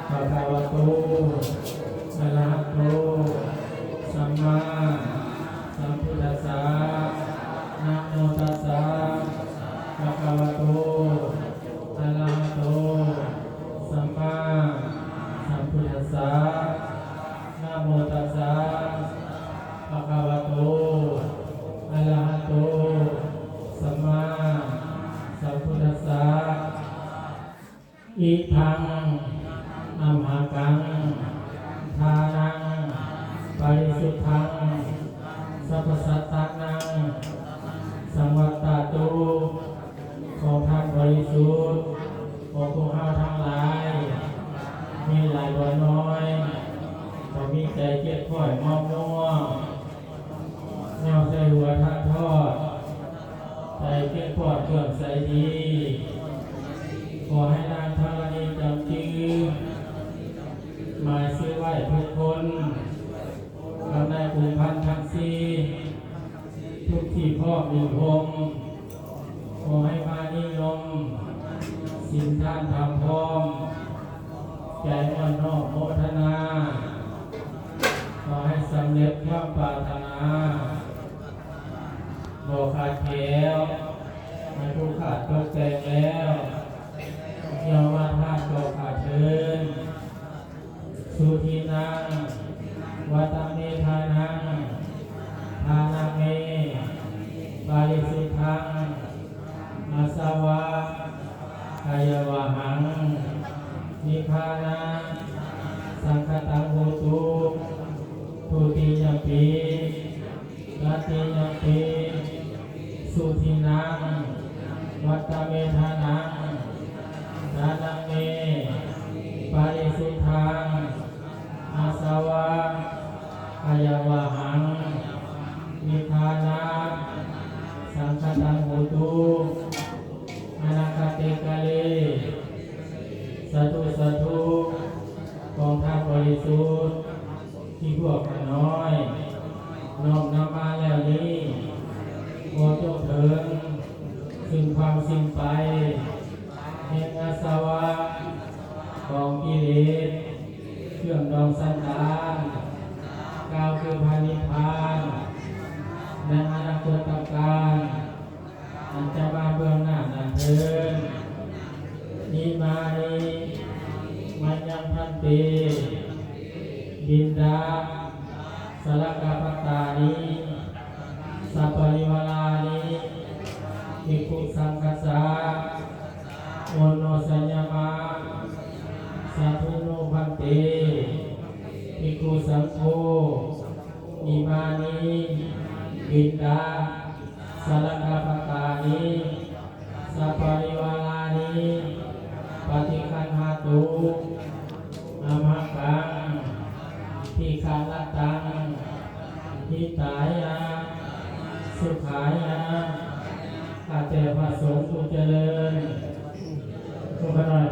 ພະຄະວະໂຕ ອະລະຫະໂຕ ສຳມາສຳພຸດທັດສະ ນະໂມຕັດສະ ພະຄະວະໂຕ ອະລະຫະໂຕ ສຳມາສຳພຸດທັດສະ ນະໂມຕັດສະ ພະຄະວະໂຕ ອະລະຫະໂຕ ສຳມາສຳພຸດທັດສະ. ອິທັງ ອັມຫະກັງ ທານັງ ປະລິສຸດທັງ ສັບພະສັດຕານັງ ສັງວັດຕາຕຸ ຂອງທ່ານບໍລິສຸດ ຂອງພວກເຮົາທັງຫຼາຍ ມີຫຼາຍບໍ່ນ້ອຍ ກໍມີໃຈກຽມຄ້ອຍມອບມວນ ຍາວໃສ່ຫົວທາດທອດ ໃສ່ເຄື່ອງປອດເຄື່ອງໃສດີ ຂໍໃຫ້ນາງທໍລະນີຈຳຈື່ ໝາຍຊື່ໄວ້ທຸກຄົນ ກັບນາຍກຸມພັນທັງສີ່ ທຸກທີ່ພ້ອມຢູ່ໂຮມ ຂໍໃຫ້ມານິຍົມ ສິນທານທຳພ້ອມ ໃຈອ່ອນນ້ອມໂມທະນາ ຂໍໃຫ້ສຳເລັດຄວາມປາດຖະໜາ ບໍ່ຂາດແຄວ ໃຫ້ຜູ້ຂ້າຕົກແຕ່ງແລ້ວ ເຈົ້າມາທານກໍຂ້າເທີນ ສຸທິນັງ ວັດຕະເມທານັງ ທານະເມ ປະລິສຸດທັງ ອາສະວະ ກາຍະວະຫັງ ນິທານະ ສັງຄະຕັງໂຫຕຸ ທຸຕິຍຳປີ ຕະຕິຍຳປີ ສຸທິນັງ ວັດຕະເມທານັງ ທານະເມ ປະລິສຸດທັງ ອາສະວະ ກາຍະວະຫັງ ນິທານະ ສັງຄະຕັງໂຫຕຸ ອະນາຄະເຕກາເລ ສາທຸ ສາທຸ ຂອງທ່ານບໍລິສຸດ ທີ່ພວກຂ້ານ້ອຍ ນ້ອມນຳມາແລ້ວນີ້ ຂໍຈົ່ງເຖິງ ຊຶ່ງຄວາມສິ້ນໄປ ແຫ່ງອາສະວະ ຂອງກິເລດ ເຄື່ອງດອງສັນດານ ກ່າວຄືພະນິບພານ ໃນອະນາຄົດຕະການ ອັນຈະມາເບື້ອງໜ້ານັ້ນເທີນ. ອິມານິ ມະຍັງ ພັນເຕ ບິນດາ ສະລະກະປະຕານິ ສັບປະລິວາລານິ ພິກຂຸ ສັງຄັດສະ ໂອໂນ ສັນຍາມາ ສາທຸໂນ ພັນເຕ ພິກຂຸ ສັງໂຄ ອິມານິ ບິນດາ ສະລະກະປະຕານິ ສັບປະລິວາລານິ ປະຕິຄັນຫາຕຸ ອັມຫະກັງ ທິຄະລະຕັງ ຫິຕາຍະ ສຸຂາຍະ ຂ້າແຕ່ພະສົງຜູ້ຈະເລີນ ພວກຂ້ານ້ອຍ